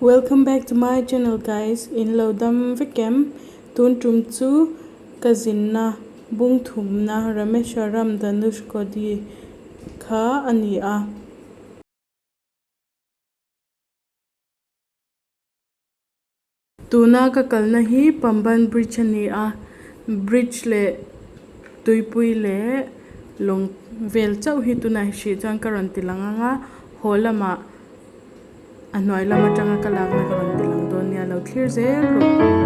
Welcome back to my channel guys in lo dam vek em tun tum chu ka zinna bung thumna Rameswaram Dhanushkodi kha a ni a. Tuna ka kalna hi Pamban bridge a ni a, bridge leh tuipui leh lawng vel chauh hi tunah hrih chuan ka rawn ti lang ang a, haw lamah a hnuai lam atanga ka lakna ka rawn ti lang dawn nia lo thlir zel rawh.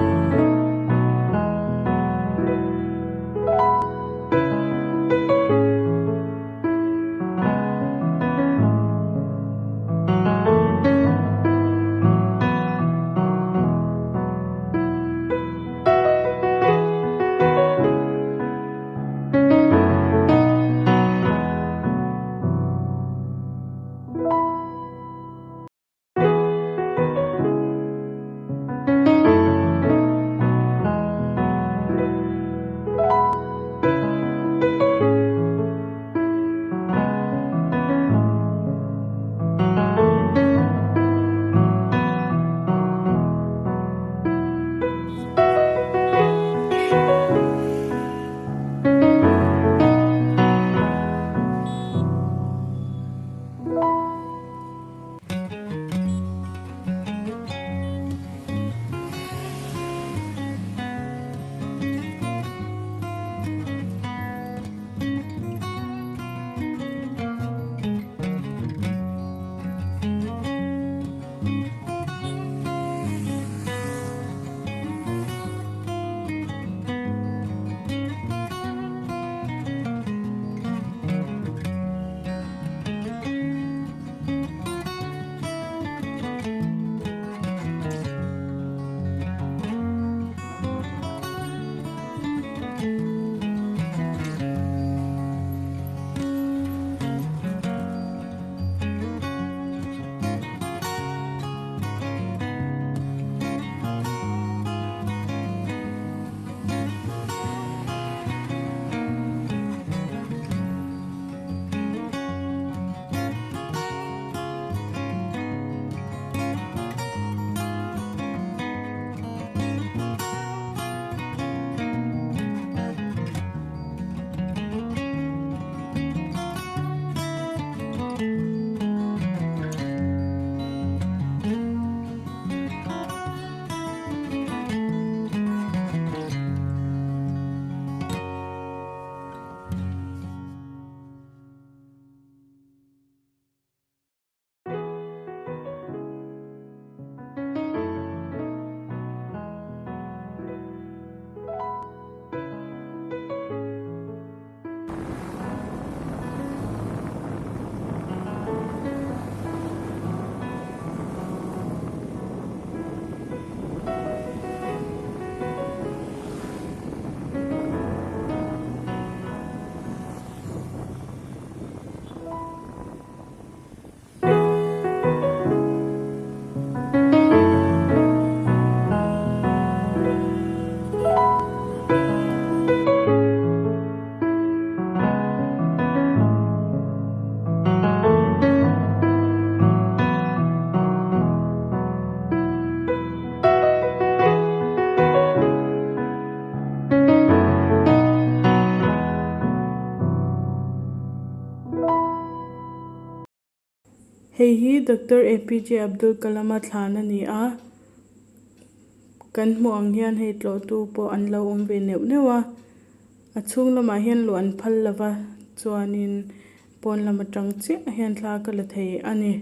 Hei hi Doctor APJ Abdul Kalam-a thlan a ni a, kan hmuh ang hian hei tlawhtu pawh an lo awm ve neuh neuh a, a chhung lamah hian luh an phal lo va chuanin pawn lam atang chiah hian thla ka la thei a ni.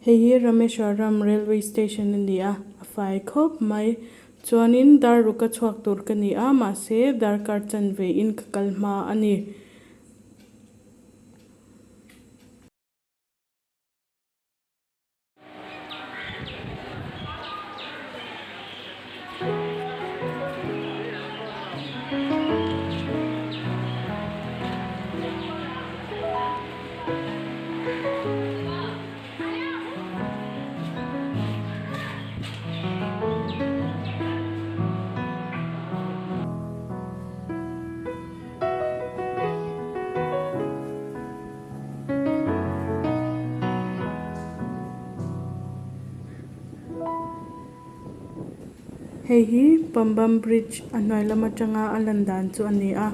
Hei hi Rameswaram railway station a ni a a fai khawp mai chuanin dar ruk a chhuak tur ka ni a mahse darkar chanve in ka kal hma a ni. Hei hi Pambam bridge a hnuai lam atanga a lan dan chu a ni a.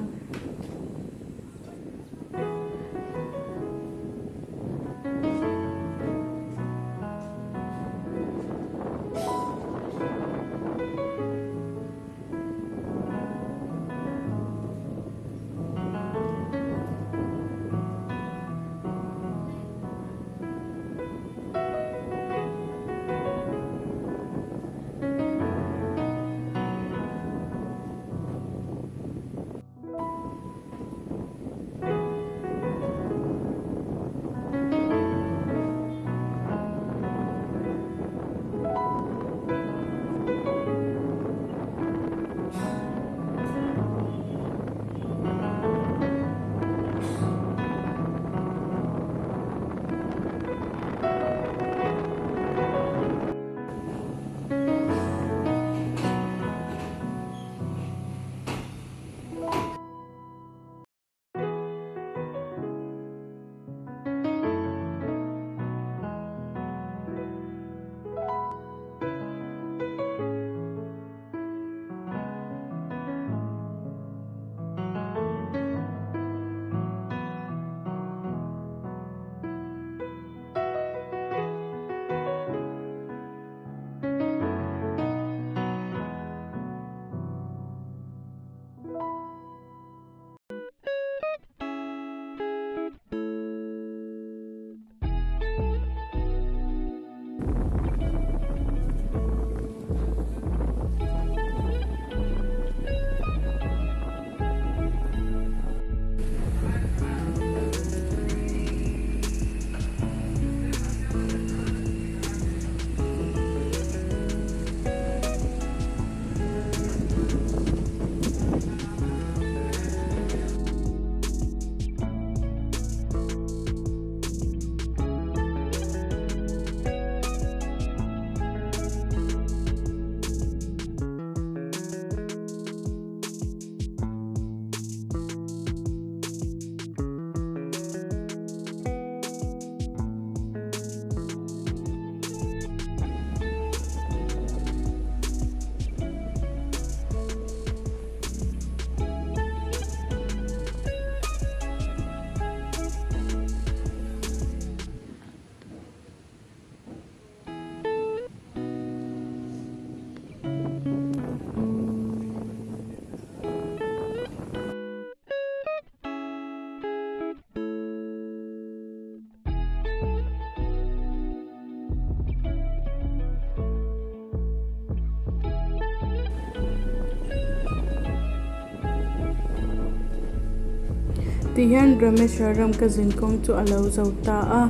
Tihian Rameswaram ka zinkawng chu a lo zo ta a,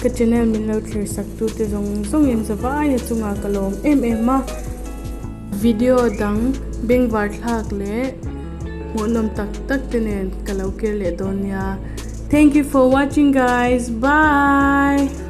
ka channel min lo thlir sak tute zawng zawngin zavaia chungah ka lawm em em a. Video dang bengvar thlak leh hmuhnawm tak tak te nen ka lo kir leh dawn nia. Thank you for watching guys. Bye.